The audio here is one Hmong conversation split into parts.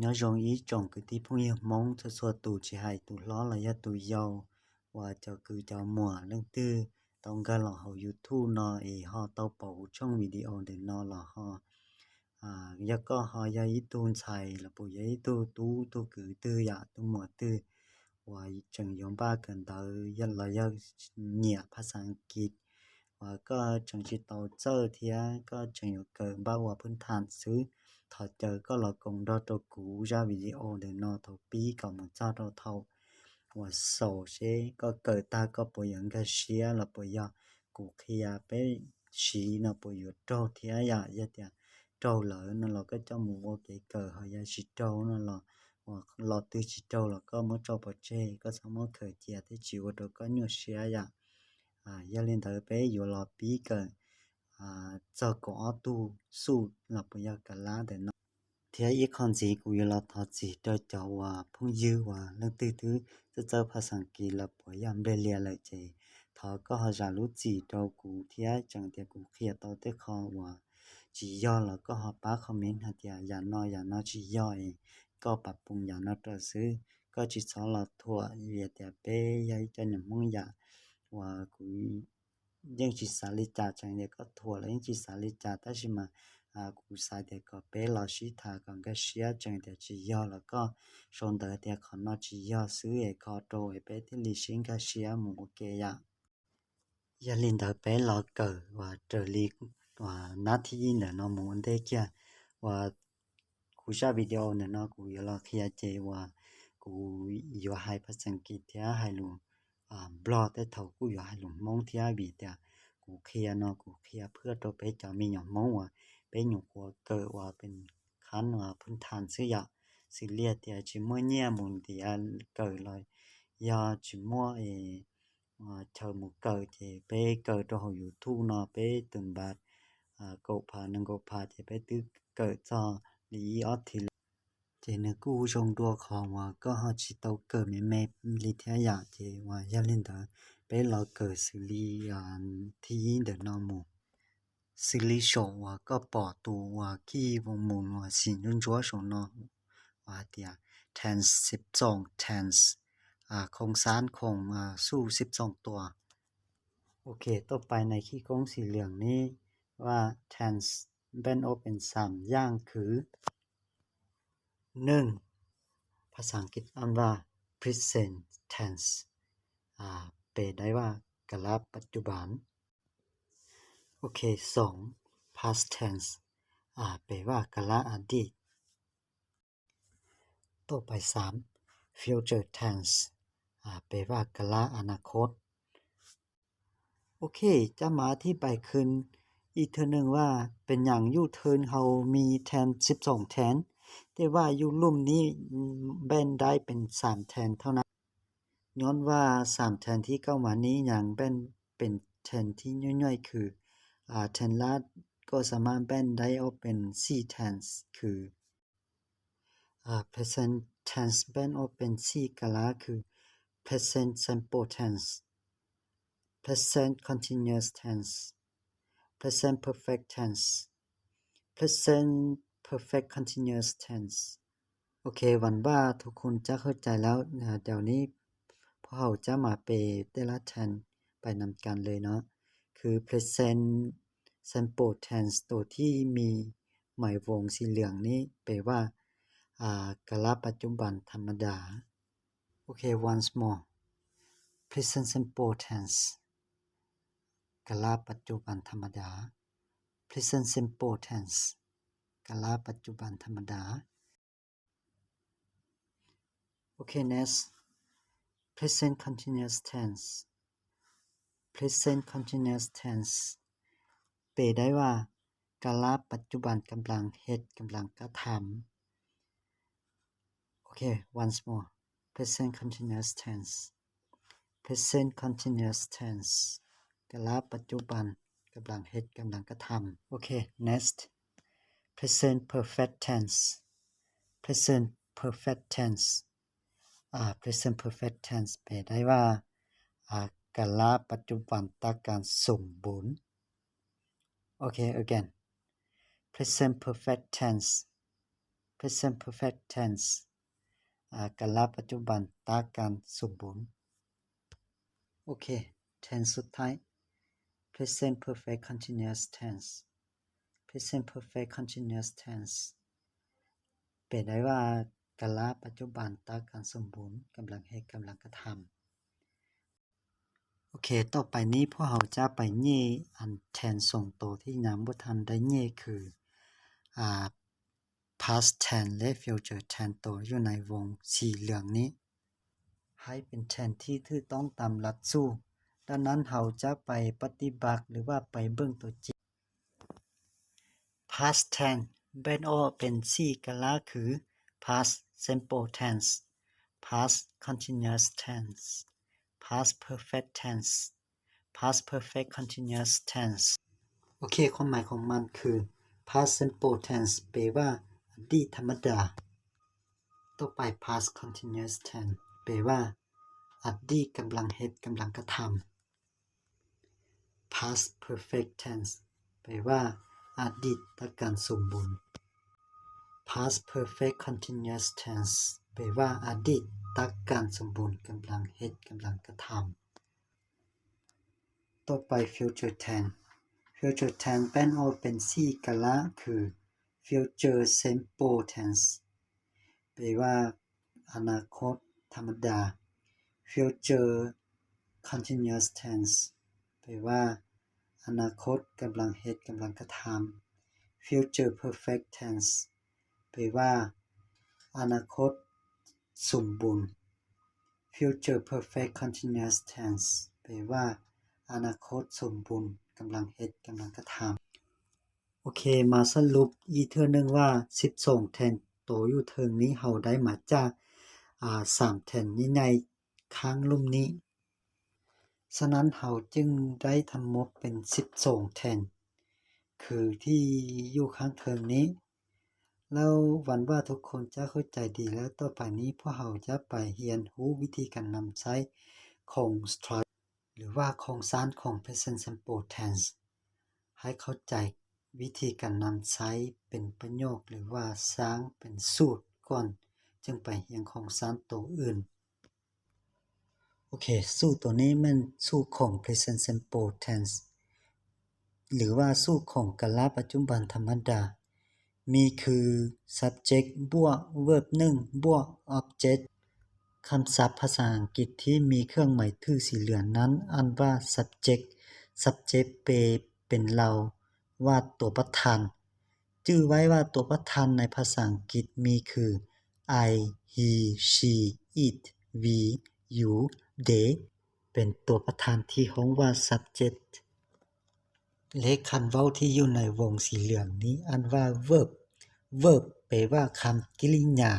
Nyob zoo ib tsoom kwv tij phooj ywg Hmoob txhua txhua tus, tsis hais tus hlob los yog tus yau, uas cov kwv cov muam leej twg tau nkag los hauv YouTube no es ho tau pom kuv tshooj video ntawm no los ho, yog koj ho yog ib tug ntxhais los puas yog ib tug tub tug kwv twg yom, tug muam twg uas tseem yuav npaj kawm ntawv los yog nyiam phas xas As kiv, uas koj tseem tsis tau txawj thiab koj tseem yuav kawm npaj ua phwj tham xwb, thov caw koj los koom nrog rau kuv zaj video ntawm no thaum pib kom mus txog rau thaum uas xaus seb koj kawm tag koj puas yuav nkag siab los puas yog kuv qhia peb siv no puas yuav raug thiab yom. Yog tias raug lawm no los koj coj mus ua kev kawm, ho yog tsis raug no los, uas lo twg tsis raug los koj muab tso pov tseg, koj txhob muab khaws cia thiab tsis ua rau koj nyuaj siab yom. Yog li ntawd peb yuav los pib kawm txog kaum ob tug xuj los puas yog ka lab ntawm no. Thiab ib qho ntxiv kuv yuav los thov txim rau cov uas phooj ywg uas leej twg twb txawj txawj phas xas As kiv los puas yog nplej lias lawm ces thov koj ho zam lub txim rau kuv thiab, tseem tias kuv qhia tau tej qho uas tsis yog los koj ho pab comment hais tias yam no yam no tsis yog es koj pab pum yam no rau xwb. Koj tsis txhob los thuam vim tias peb yog ib co nyuam Hmoob yam uas kuv yeej tsis xav li cas, tseem tias koj thuam los yeej tsis xav li cas, tab sis mas kuv xav tias kom peb los sib tham kom nkag siab, tseem tias tsis yog los koj sau ntawv tias qhov no tsis yog xwb es kho rau es peb thiaj li sib nkag siab mus ua ke yom. Yog li ntawd peb los kawm uas raws li uas nab thib ib ntawm no mus ua ntej kiag. Uas kuv zaj video ntawm no kuv yuav los qhia ces uas kuv yuav hais phas xas As kiv thiab hais lus Nplog tej thaum kuj yuav hais lus Hmoob thiab vim tias kuv qhia no kuv qhia phwj rau peb cov me nyuam Hmoob uas peb nyuam qhuav kawm uas pes khab uas phwj tham xwb yom. Xws li tias tsis muaj nyiaj mus ntiav kawm los yog tsis muaj chaw mus kawm ces peb kawm rau hauv YouTube no peb tus npam kaum phav nees nkaum phav ces peb twb kawm txog li ib ob thib lawm. Ces nws kuj zoo dua qhov uas koj ho tsis tau kawm me me li thiab yom. Ces uas yog li ntawd peb los kawm xws li thib ib ntawm no mus. Xws li saum uas koj pom tus uas khij voos mus uas xim ntsuab ntsuab saum no uas hais tias tense, sib txoom tense, không gian không, xuj sib txoom tua. Ok, tuaj pais nais khij koob xim liam nib vaj tense npeej ob pes xam yaj khwv. Neej, phas xas As kiv an vaj present tense, pes dai vaj กาลปัจจุบัน. Ok, xoom, past tense, pes vaj กาลอดีต. Tuaj pais xam, future tense, pes vaj กาลอนาคต. Ok, cab mam thib pais khwv ib thwv neeg vaj pes nyam yuj thwv hau mi then sib txoom then, tej vaj yuj lum nib npeej dai pes xam then thauj na. Nyob vaj xam then thib kauj mas nib nyam npeej pes then thib nyuaj nyuaj khwv, then lab koj xa maj npeej dai ob pes xij then khwv. Present tense npeej ob pes xij กาล khwv, present simple tense, present continuous tense, present perfect tense, present perfect continuous tense. Ok, hวังว่าทุกคนจะเข้าใจแล้ว. Ntawm nib phuv hauv cab mam pes tej lab then pais nam kas le no, khwv present simple tense tus thib mi mais voos xim liam nib pes vaj กาลปัจจุบันธรรมดา. Ok, once more. Present simple tense กาลปัจจุบันธรรมดา. Present simple tense กาลปัจจุบันธรรมดา. Ok, next. Present continuous tense. Present continuous tense แปลได้ว่า กาลปัจจุบันกำลังเฮ็ด กำลังกระทำ. Ok, once more. Present continuous tense. Present continuous tense กาลปัจจุบันกำลังเฮ็ด กำลังกระทำ. Ok, next. Present perfect tense. Present perfect tense. Present perfect tense แปลได้ว่า กาลปัจจุบันตการสมบูรณ์. Ok, again. Present perfect tense present perfect tense, กาลปัจจุบัน ตั้งการสมบูรณ์ Ok, tense สุดท้าย present perfect continuous tense. Present perfect continuous tense แปลได้ว่า กาลปัจจุบัน ตั้งการสมบูรณ์ กำลังเหตุ กำลังกระทำ Ok, ต่อไปนี้พวกเราจะไปแยกอัน tense สองตัวที่ยังบ่ทันได้แยกคือ อ่า past tense และ future tense ตัวอยู่ในวงสีเหลืองนี้ ให้เป็น tense ที่ถูกต้องตามหลักสูตร ดังนั้นเราจะไปปฏิบัติหรือว่าไปเบิ่งตัวจริง Past tense แบ่งออกเป็นสี่กาละคือ past simple tense, past continuous tense, past perfect tense, past perfect continuous tense. โอเค ความหมายของมันคือ past simple tense แปลว่าอดีตธรรมดา ต่อไป past continuous tense แปลว่าอดีตกำลังเหตุ กำลังกระทำ past perfect tense แปลว่าอดีตการสมบูรณ์ past perfect continuous tense แปลว่าอดีตการสมบูรณ์ กำลังเหตุ กำลังกระทำ ต่อไป future tense future tense แบ่งออกเป็นสี่กาละคือ future simple tense แปลว่าอนาคตธรรมดา future continuous tense แปลว่าอนาคตกำลังเหตุ กำลังกระทำ future perfect tense แปลว่าอนาคตสมบูรณ์ future perfect continuous tense แปลว่าอนาคตสมบูรณ์ กำลังเหตุ กำลังกระทำ โอเค มาสรุปอีกเทื่อหนึ่งว่า สิบสอง tense ตัวอยู่เทิงนี้เราได้มาจาก อ่า สาม tense ใหญ่ๆ ข้างลุ่มนี้ ฉะนั้นเราจึงได้ทั้งหมดเป็น สิบสอง tense คือที่อยู่ข้างเทิงนี้ แล้วหวังว่าทุกคนจะเข้าใจดี แล้วต่อไปนี้พวกเราจะไปเรียนรู้วิธีการนำใช้ของ structure หรือว่าโครงสร้างของ present simple tense ให้เข้าใจวิธีการนำใช้เป็นประโยคหรือว่าสร้างเป็นสูตรก่อน จึงไปเรียนโครงสร้างตัวอื่น โอเค สูตรตัวนี้แม่นสูตรของ present simple tense หรือว่าสูตรของกาลปัจจุบันธรรมดา มีคือ subject บวก verb หนึ่ง บวก object คำศัพท์ภาษาอังกฤษที่มีเครื่องหมายถือสีเหลืองนั้นอ่านว่า subject subject แปลเป็นเราว่าตัวประธาน ชื่อไว้ว่าตัวประธานในภาษาอังกฤษมีคือ I, he, she, it, we, you, they เป็นตัวประธานที่ฮ้องว่า subject และคำเว้าที่อยู่ในวงสีเหลืองนี้อ่านว่า verb verb แปลว่าคำกริยา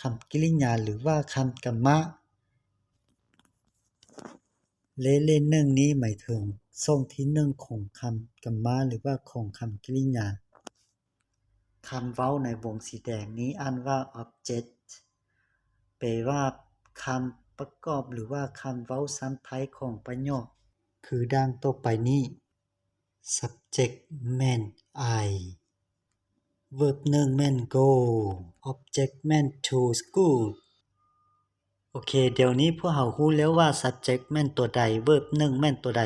คำกริยาหรือว่าคำกรรมะ และเลขหนึ่งนี้หมายถึงช่องที่หนึ่งของคำกรรมะหรือว่าของคำกริยา คำเว้าในวงสีแดงนี้อ่านว่า object แปลว่าคำประกอบหรือว่าคำเว้าซ้ำท้ายของประโยค คือดังต่อไปนี้ subject แม่น I verb หนึ่งแม่น go object แม่น to school โอเค เดี๋ยวนี้พวกเรารู้แล้วว่า subject แม่นตัวใด verb หนึ่งแม่นตัวใด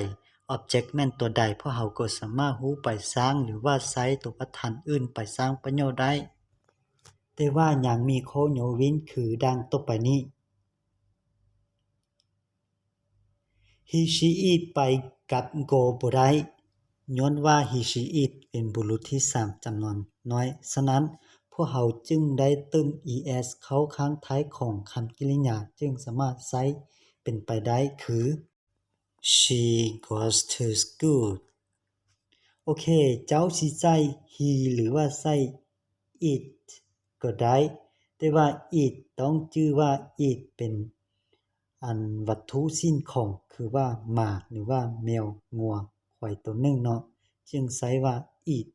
object แม่นตัวใด พวกเราก็สามารถรู้ไปสร้างหรือว่าใช้ตัวประธานอื่นไปสร้างประโยคได้ แต่ว่ายังมีข้อยกเว้นคือดังต่อไปนี้ He she it ไปกับ go บ่ได้ ย้อนว่า he she it เป็นบุรุษที่สามจำนวนน้อย ฉะนั้นพวกเราจึงได้เติม es เข้าข้างท้ายของคำกริยา จึงสามารถใช้เป็นไปได้คือ She goes to school โอเค เจ้าสิใช้ he หรือว่าใช้ it ก็ได้ แต่ว่า it ต้องชื่อว่า it เป็นอันวัตถุสิ่งของ คือว่าหมาหรือว่าแมว งัว ควายตัวหนึ่งเนาะ จึงใช้ว่า it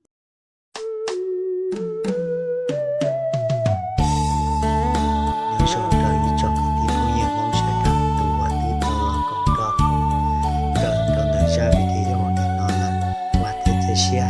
ยกโฉมเกิดที่จบที่ผู้หญิงมองเชิดกับตัวที่ตัวกองกอบเกิดตัวเติมชาติวิธีโอหนึ่งนอนหลับ วัดเทเจเชีย